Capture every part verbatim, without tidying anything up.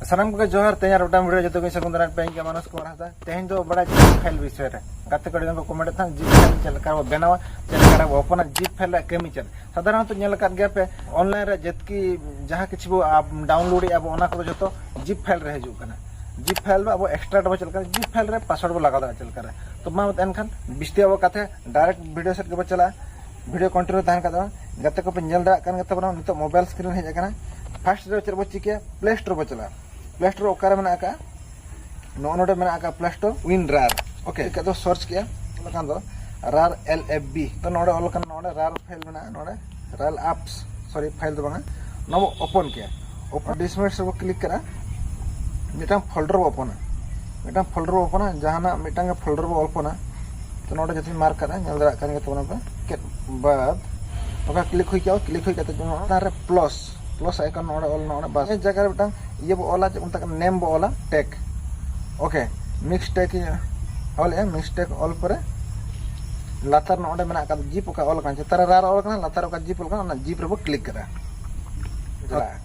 ᱥᱟᱱᱟᱢ ᱠᱚᱜᱮ ᱡᱚᱦᱟᱨ᱾ ᱛᱮᱦᱮᱧ ᱟᱨ ᱢᱤᱫᱴᱟᱝ ᱵᱷᱤᱰᱤᱭᱳ ᱡᱚᱛᱚ ᱠᱚᱧ ᱥᱟᱹᱜᱩᱱ ᱫᱟᱨᱟᱢ ᱯᱮ᱾ ᱤᱧ ᱜᱮ ᱢᱟᱱᱚᱥ ᱠᱩᱢᱟᱨ ᱦᱟᱸᱥᱫᱟ᱾ ᱛᱮᱦᱮᱧ ᱫᱚ ᱵᱟᱲᱟᱭ ᱡᱤᱯ ᱯᱷᱟᱭᱤᱞ ᱵᱤᱥᱚᱭ ᱨᱮ᱾ ᱜᱟᱛᱮ ᱠᱚ ᱟᱹᱰᱤ ᱜᱟᱱ ᱠᱚ ᱠᱚᱢᱮᱱᱴ ᱮᱫ ᱛᱟᱦᱮᱸᱫ, ᱡᱤᱯ ᱯᱷᱟᱭᱤᱞ ᱪᱮᱫ ᱞᱮᱠᱟ ᱨᱮᱵᱚ ᱚᱯᱚᱱᱟ, ᱡᱤᱯ ᱯᱷᱟᱭᱤᱞ ᱨᱮᱭᱟᱜ ᱠᱟᱹᱢᱤ ᱪᱮᱫ? ᱥᱟᱫᱷᱟᱨᱚᱱᱚᱛᱚ ᱧᱮᱞ ᱟᱠᱟᱫ ᱜᱮᱭᱟ ᱯᱮ, ᱚᱱᱞᱟᱭᱤᱱ ᱨᱮ ᱡᱮᱛᱠᱤ ᱡᱟᱦᱟᱸ ᱠᱤᱪᱷᱩ ᱵᱚ ᱰᱟᱣᱩᱱᱞᱳᱰ ᱮᱫᱼᱟ ᱵᱚ, ᱚᱱᱟ ᱠᱚᱫᱚ ᱡᱚᱛᱚ ᱡᱤᱯ ᱯᱷᱟᱭᱤᱞ ᱨᱮ ᱦᱤᱡᱩᱜ ᱠᱟᱱᱟ᱾ ᱡᱤᱯ ᱯᱷᱟᱭᱤᱞ ᱵᱚ ᱟᱵᱚ ᱮᱠᱥᱴᱨᱟᱠᱴ ᱟᱵᱚ ᱪᱮᱫ ᱞᱮᱠᱟ, ᱡᱤᱯ ᱯᱷᱟᱭᱤᱞ ᱨᱮ ᱯᱟᱥᱣᱟᱨᱰ ᱵᱚ ᱞᱟᱜᱟᱣ ᱫᱟᱲᱮᱭᱟᱜᱼᱟ ᱪᱮᱫ ᱞᱮᱠᱟ ᱨᱮ᱾ ᱛᱚ ᱢᱟ ᱮᱱᱠᱷᱟᱱ ᱵᱤᱥᱛᱤ ᱟᱵᱚ ᱠᱟᱛᱷᱟ ᱰᱟᱭᱨᱮᱠᱴ ᱵᱷᱤᱰᱤᱭᱳ ᱥᱮᱫ ᱜᱮᱵᱚ ᱪᱟᱞᱟᱜᱼᱟ᱾ ᱵᱷᱤᱰᱤᱭᱳ ᱠᱚᱱᱴᱤᱱᱤᱭᱩ ᱛᱟᱦᱮᱱ ᱠᱷᱟᱱ ᱫᱚ, ᱜᱟᱛᱮ ᱠᱚᱯᱮ ᱧᱮᱞ ᱫᱟᱲᱮᱭᱟᱜ ᱠᱟᱱ ᱜᱮ ᱛᱟᱵᱚᱱᱟ, ᱱᱤᱛᱚᱜ ᱢᱳᱵᱟᱭᱤᱞ ᱥᱠᱨᱤᱱ ᱦᱮᱡ ᱟᱠᱟᱱᱟ᱾ ᱯᱷᱟᱥᱴ ᱨᱮ ᱪᱮᱫ ᱵᱚ ᱪᱤᱠᱟᱹᱭᱟ? ᱯᱞᱮ ᱥᱴᱳᱨ ᱵᱚ ᱪᱟᱞᱟᱜᱼᱟ᱾ ᱯᱞᱮ ᱥᱴᱳᱨ ᱚᱠᱟᱨᱮ ᱢᱮᱱᱟᱜ ᱟᱠᱟᱫᱼᱟ? ᱱᱚᱜᱼᱚ ᱱᱚᱰᱮ ᱢᱮᱱᱟᱜ ᱟᱠᱟᱫ ᱯᱞᱮ ᱥᱴᱳᱨ, ᱣᱤᱱ ᱨᱟᱨ᱾ ᱳᱠᱮ, ᱪᱮᱫ ᱫᱚ ᱥᱟᱨᱪ ᱠᱮᱜᱼᱟ, ᱚᱱᱟ ᱠᱷᱟᱱ ᱫᱚ ᱨᱟᱨ ᱮᱞ ᱮᱯᱷ ᱵᱤ᱾ ᱛᱚ ᱱᱚᱰᱮ ᱚᱞ ᱟᱠᱟᱱᱟ, ᱱᱚᱰᱮ ᱨᱟᱨ ᱯᱷᱟᱭᱤᱞ ᱢᱮᱱᱟᱜᱼᱟ, ᱱᱚᱰᱮ ᱨᱟᱨ ᱟᱯᱥ, ᱥᱚᱨᱤ, ᱯᱷᱟᱭᱤᱞ ᱫᱚ ᱵᱟᱝᱟ, ᱱᱚᱣᱟ ᱵᱚ ᱳᱯᱮᱱ ᱠᱮᱜᱼᱟ᱾ ᱳᱯᱮᱱ ᱰᱤᱥᱢᱤᱥ ᱨᱮᱵᱚ ᱠᱞᱤᱠ ᱠᱮᱫᱟ, ᱢᱤᱫᱴᱟᱝ ᱯᱷᱳᱞᱰᱟᱨ ᱵᱚ ᱳᱯᱮᱱᱟ, ᱢᱤᱫᱴᱟᱝ ᱯᱷᱳᱞᱰᱟᱨ ᱵᱚ ᱳᱯᱮᱱᱟ, ᱡᱟᱦᱟᱱᱟᱜ ᱢᱤᱫᱴᱟᱝ ᱜᱮ ᱯᱷᱳᱞᱰᱟᱨ ᱵᱚ ᱳᱯᱮᱱᱟ᱾ ᱛᱚ ᱱᱚᱰᱮ ᱡᱚᱛᱚᱧ ᱢᱟᱨᱠ ᱠᱟᱫᱟ, ᱧᱮᱞ ᱫᱟᱲᱮᱭᱟᱜ ᱠᱟᱱ ᱜᱮᱭᱟ ᱛᱟᱵᱚᱱ ᱯᱮ᱾ ᱠᱮᱫ ᱵᱟᱫ ᱱᱚᱝᱠᱟ ᱠᱞᱤᱠ ᱦᱩᱭ ᱠᱮᱜᱼᱟ, ᱠᱞᱤᱠ ᱦᱩᱭ ᱠᱟᱛᱮ ᱡᱮᱢᱚᱱ ᱚᱱᱟ ᱨᱮ ᱯᱞᱟᱥ, ᱯᱞᱟᱥ ᱟᱭᱠᱚᱱ ᱱᱚᱰᱮ ᱚᱞ, ᱱᱚᱰᱮ ᱵᱟᱥ᱾ ᱱᱤᱭᱟᱹ ᱡᱟᱭᱜᱟ ᱨᱮ ᱢᱤᱫᱴᱟᱝ ᱤᱭᱟᱹ ᱵᱚ ᱚᱞᱟ, ᱪᱮᱫ ᱠᱚ ᱢᱮᱛᱟᱜ ᱠᱟᱱᱟ, ᱱᱮᱢ ᱵᱚ ᱚᱞᱟ, ᱴᱮᱜᱽ᱾ ᱳᱠᱮ, ᱢᱤᱠᱥ ᱴᱮᱜᱽ ᱤᱧ ᱚᱞᱮᱜᱼᱟ᱾ ᱢᱤᱠᱥ ᱴᱮᱜᱽ ᱚᱞ ᱯᱚᱨᱮ ᱞᱟᱛᱟᱨ ᱱᱚᱰᱮ ᱢᱮᱱᱟᱜ ᱟᱠᱟᱫ ᱡᱤᱯ ᱚᱠᱟ ᱚᱞ ᱟᱠᱟᱱᱟ, ᱪᱮᱛᱟᱱ ᱨᱮ ᱨᱟᱨ ᱚᱞ ᱟᱠᱟᱱᱟ, ᱞᱟᱛᱟᱨ ᱚᱠᱟ ᱡᱤᱯ ᱚᱞ ᱟᱠᱟᱱᱟ, ᱚᱱᱟ ᱡᱤᱯ ᱨᱮᱵᱚ ᱠᱞᱤᱠ ᱠᱮᱫᱟ᱾ ᱪᱟᱞᱟᱜᱼᱟ᱾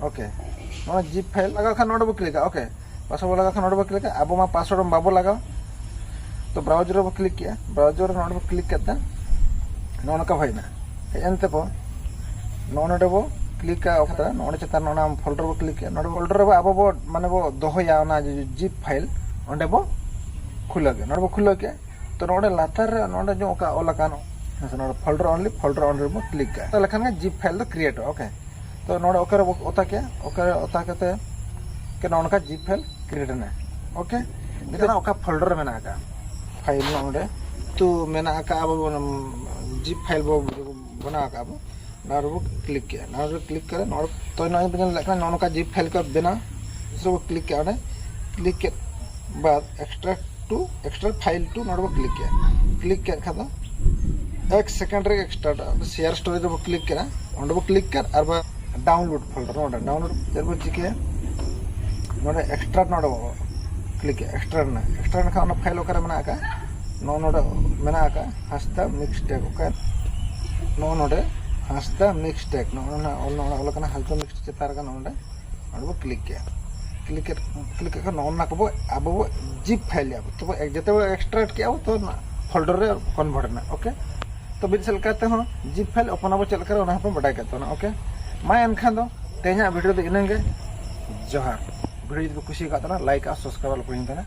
ᱳᱠᱮ, ᱱᱚᱣᱟ ᱡᱤᱯ ᱯᱷᱟᱭᱤᱞ ᱞᱟᱜᱟᱣ ᱠᱷᱟᱱ ᱱᱚᱰᱮ ᱵᱚ ᱠᱞᱤᱠᱟ᱾ ᱳᱠᱮ, ᱯᱟᱥᱣᱟᱨᱰ ᱵᱚ ᱞᱟᱜᱟᱣ ᱠᱷᱟᱱ ᱱᱚᱰᱮ ᱵᱚ ᱠᱞᱤᱠᱟ᱾ ᱟᱵᱚ ᱢᱟ ᱯᱟᱥᱣᱟᱨᱰ ᱵᱟᱵᱚ ᱞᱟᱜᱟᱣᱟ, ᱛᱚ ᱵᱨᱟᱣᱡᱟᱨ ᱨᱮᱵᱚ ᱠᱞᱤᱠ ᱠᱮᱜᱼᱟ᱾ ᱵᱨᱟᱣᱡᱟᱨ ᱨᱮ ᱱᱚᱰᱮ ᱵᱚ ᱠᱞᱤᱠ ᱠᱮᱫᱟ, ᱱᱚᱜᱼᱚ ᱱᱚᱝᱠᱟ ᱦᱮᱡ ᱮᱱᱟ᱾ ᱦᱮᱡ ᱮᱱ ᱛᱮᱵᱚ ᱱᱚᱜᱼᱚ ᱱᱚᱰᱮ ᱵᱚ ᱠᱞᱤᱠᱟ, ᱚᱠᱟ ᱱᱚᱜᱼᱚ ᱱᱚᱰᱮ ᱪᱮᱛᱟᱱ ᱱᱚᱜᱼᱚ ᱱᱟ ᱯᱷᱳᱞᱰᱟᱨ ᱵᱚ ᱠᱞᱤᱠ ᱠᱮᱜᱼᱟ᱾ ᱱᱚᱰᱮ ᱯᱷᱳᱞᱰᱟᱨ ᱨᱮᱵᱚ ᱟᱵᱚ ᱵᱚ ᱢᱟᱱᱮ ᱵᱚ ᱫᱚᱦᱚᱭᱟ ᱚᱱᱟ ᱡᱤᱯ ᱯᱷᱟᱭᱤᱞ, ᱚᱸᱰᱮ ᱵᱚ ᱠᱷᱩᱞᱟᱹᱣ ᱠᱮᱜᱼᱟ᱾ ᱱᱚᱰᱮ ᱵᱚ ᱠᱷᱩᱞᱟᱹᱣ ᱠᱮᱜᱼᱟ᱾ ᱛᱚ ᱱᱚᱰᱮ ᱞᱟᱛᱟᱨ ᱨᱮ ᱱᱚᱰᱮ ᱧᱚᱜ ᱚᱠᱟ ᱚᱞ ᱟᱠᱟᱱ, ᱦᱮᱸ ᱥᱮ, ᱱᱚᱰᱮ ᱯᱷᱳᱞᱰᱟᱨ ᱚᱱᱞᱤ, ᱯᱷᱳᱞᱰᱟᱨ ᱚᱱᱞᱤ ᱨᱮᱵᱚ ᱠᱞᱤᱠ ᱠᱟᱜᱼᱟ᱾ ᱛᱟᱦᱚᱞᱮ ᱠᱷᱟᱱ ᱜᱮ ᱡᱤᱯ ᱯᱷᱟᱭᱤᱞ ᱫᱚ ᱠᱨᱤᱭᱮᱴᱚᱜᱼᱟ᱾ ᱳᱠᱮ, ᱛᱚ ᱱᱚᱰᱮ ᱳᱠᱮ ᱨᱮᱵᱚ ᱚᱛᱟ ᱠᱮᱜᱼᱟ᱾ ᱳᱠᱮ ᱨᱮ ᱚᱛᱟ ᱠᱟᱛᱮ ᱜᱮ ᱱᱚᱜᱼᱚ ᱱᱚᱝᱠᱟ ᱡᱤᱯ ᱯᱷᱟᱭᱤᱞ ᱠᱨᱤᱭᱮᱴ ᱮᱱᱟ᱾ ᱳᱠᱮ, ᱱᱤᱛᱚᱜ ᱚᱠᱟ ᱯᱷᱳᱞᱰᱟᱨ ᱨᱮ ᱢᱮᱱᱟᱜ ᱟᱠᱟᱫᱼᱟ? ᱯᱷᱟᱭᱤᱞ ᱱᱚᱜᱼᱚ ᱱᱚᱰᱮ ᱛᱚ ᱢᱮᱱᱟᱜ ᱟᱠᱟᱫᱼᱟ, ᱟᱵᱚ ᱵᱚᱱ ᱡᱤᱯ ᱯᱷᱟᱭᱤᱞ ᱵᱚ ᱵᱮᱱᱟᱣ ᱟᱠᱟᱫᱼᱟ ᱵᱚ᱾ ᱱᱚᱣᱟ ᱨᱮᱵᱚ ᱠᱞᱤᱠ ᱠᱮᱜᱼᱟ᱾ ᱱᱚᱣᱟ ᱨᱮ ᱠᱞᱤᱠ ᱠᱟᱛᱮ ᱱᱚᱣᱟ ᱛᱚ ᱱᱚᱜᱼᱚᱭ ᱵᱚᱱ ᱧᱮᱞ ᱫᱟᱲᱮᱭᱟᱜ ᱠᱟᱱᱟ, ᱱᱚᱜᱼᱚ ᱱᱚᱝᱠᱟ ᱡᱤᱯ ᱯᱷᱟᱭᱤᱞ ᱠᱚ ᱵᱮᱱᱟᱣ, ᱨᱮᱵᱚ ᱠᱞᱤᱠ ᱠᱮᱜᱼᱟ᱾ ᱚᱸᱰᱮ ᱠᱞᱤᱠ ᱠᱮᱫ ᱵᱟᱫ ᱮᱠᱥᱴᱨᱟᱠᱴ ᱴᱩ, ᱮᱠᱥᱴᱨᱟᱠᱴ ᱯᱷᱟᱭᱤᱞ ᱴᱩ ᱱᱚᱰᱮ ᱵᱚ ᱠᱞᱤᱠ ᱠᱮᱜᱼᱟ᱾ ᱠᱞᱤᱠ ᱠᱮᱫ ᱠᱷᱟᱱ ᱫᱚ ᱮᱠ ᱥᱮᱠᱮᱱᱰ ᱨᱮ ᱮᱠᱥᱴᱨᱟᱠᱴ ᱥᱮᱭᱟᱨ ᱥᱴᱳᱨᱮᱡᱽ ᱨᱮᱵᱚ ᱠᱞᱤᱠ ᱠᱮᱫᱟ᱾ ᱚᱸᱰᱮ ᱵᱚ ᱠᱞᱤᱠ ᱠᱮᱫ ᱟᱨ ᱵᱟ ᱰᱟᱣᱩᱱᱞᱳᱰ ᱯᱷᱳᱞᱰᱟᱨ, ᱱᱚᱰᱮ ᱰᱟᱣᱩᱱᱞᱳᱰ ᱪᱮᱫ ᱵᱚ ᱪᱤᱠᱟᱹᱭᱟ? ᱱᱚᱰᱮ ᱮᱠᱥᱴᱨᱟᱠᱴ ᱱᱚᱰᱮ ᱵᱚ ᱠᱞᱤᱠ ᱠᱮᱜᱼᱟ᱾ ᱮᱠᱥᱴᱨᱟᱠᱴ ᱮᱱᱟ, ᱮᱠᱥᱴᱨᱟᱠᱴ ᱮᱱᱠᱷᱟᱱ ᱚᱱᱟ ᱯᱷᱟᱭᱤᱞ ᱚᱠᱟᱨᱮ ᱢᱮᱱᱟᱜ ᱟᱠᱟᱫ? ᱱᱚᱜᱼᱚ ᱱᱚᱰᱮ ᱢᱮᱱᱟᱜ ᱟᱠᱟᱫ ᱦᱟᱸᱥᱫᱟ ᱢᱤᱠᱥ ᱴᱮᱜᱽ᱾ ᱚᱠᱟ ᱱᱚᱜᱼᱚ ᱱᱚᱰᱮ ᱦᱟᱸᱥᱫᱟ ᱢᱤᱠᱥ ᱴᱮᱜᱽ, ᱱᱚᱜᱼᱚ ᱱᱚᱰᱮ ᱚᱞ ᱟᱠᱟᱱᱟ ᱦᱟᱸᱥᱫᱟ ᱢᱤᱠᱥ ᱪᱮᱛᱟᱱ ᱨᱮ ᱱᱚᱰᱮ, ᱱᱚᱰᱮ ᱵᱚ ᱠᱞᱤᱠ ᱠᱮᱜᱼᱟ᱾ click ᱮᱫ click ᱮᱫ ᱠᱷᱟᱱ ᱱᱚᱜᱼᱚ ᱱᱚᱣᱟ ᱠᱚᱵᱚ ᱟᱵᱚ ᱵᱚ zip file ᱮᱫᱼᱟ ᱵᱚ᱾ ᱛᱚᱵᱮ ᱡᱮᱛᱮ ᱵᱚ extract ᱠᱮᱫᱼᱟ ᱵᱚ, ᱛᱚ ᱚᱱᱟ folder ᱨᱮ convert ᱮᱱᱟ᱾ OK, ᱛᱚ ᱢᱤᱫ ᱥᱮᱫ ᱞᱮᱠᱟᱛᱮ ᱦᱚᱸ zip file open ᱟᱵᱚ ᱪᱮᱫ ᱞᱮᱠᱟ ᱨᱮ, ᱚᱱᱟ ᱦᱚᱸᱵᱚ ᱵᱟᱰᱟᱭ ᱠᱮᱫ ᱛᱟᱵᱚᱱᱟ᱾ OK, ᱢᱟ ᱮᱱᱠᱷᱟᱱ ᱫᱚ ᱛᱮᱦᱮᱧᱟᱜ video ᱫᱚ ᱤᱱᱟᱹᱝ ᱜᱮ᱾ ᱡᱚᱦᱟᱨ᱾ Video ᱡᱩᱫᱤ ᱯᱮ ᱠᱩᱥᱤ ᱟᱠᱟᱫ ᱛᱟᱦᱮᱱᱟ, like ᱟᱨ subscribe ᱟᱞᱚ ᱯᱮ ᱦᱤᱲᱤᱧ ᱛᱟᱦᱮᱱᱟ᱾